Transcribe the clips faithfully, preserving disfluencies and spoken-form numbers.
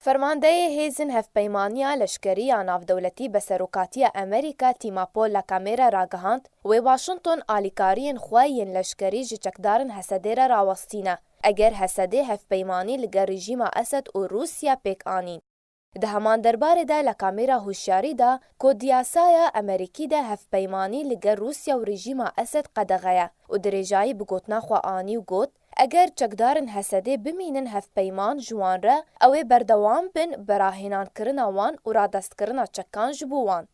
Fermandeyê Hêzên Hevpeymaniya Leşkerî ya Navdewletî be serokatiya Amerîka Tîma Paul Lacamera ragihand, wê Washington alîkariyên xwe yên leşkerî ji çekdarên Hesedê re rawestîne, eger Hesedê hevpeymanî li gel rejîma Esed û Rûsya pêk anîn. Di heman derbarê de Lacamera hişyarî da ku diyasaya Amerîkî de hevpeymanî li gel Rûsya û rejîma Esed qedexe ye û dirêjayî bi gotina xwe anî û got, eger çekdarên Hesedê bimînin hevpeyman ji wan re, ew ê berdewam bin bi rahênankirina wan û radestkirina çekan ji bo wan.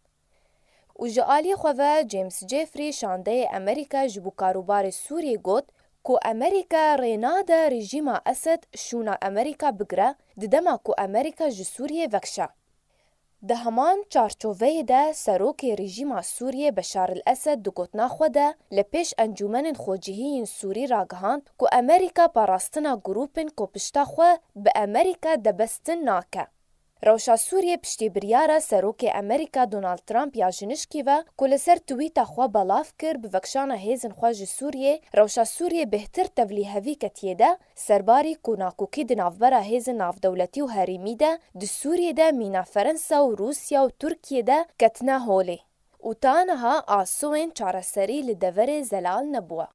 Û ji aliyê xwe ve James Jeffrey şandeyê Amerîka ji bo karûbarê Sûriyê got ku Amerîka rê nade rejîma Esed şûna Amerîka bigire, di dema ku Amerîka ji Sûriyê vekişe. Di heman çarçoveyê de serokê rejîma Sûriyê Beşar el Esed di gotina xwe de li pêş encûmenên xwecihî yên Sûrî ragihand ku Amerîka parastina grûpên ku pişta xwe bi Amerîka debestin nake. Rewşa Sûriyê piştî biryara serokê Amerîka Donald Trump ya ji nişkî ve ku li ser twîta xwe belav kir bi vekişana hêzên xwe ji Sûriyê, rewşa Sûriyê bêhtir tevlîhevî ketiye de, serbarî ku nakokî di navbera hêzên navdewletî û herêmî de di Sûriyê de mîna Ferensa û Rûsya û Tirkiyê de ketine holê û ta niha asûyên çareserî li deverê zelal nebûwe.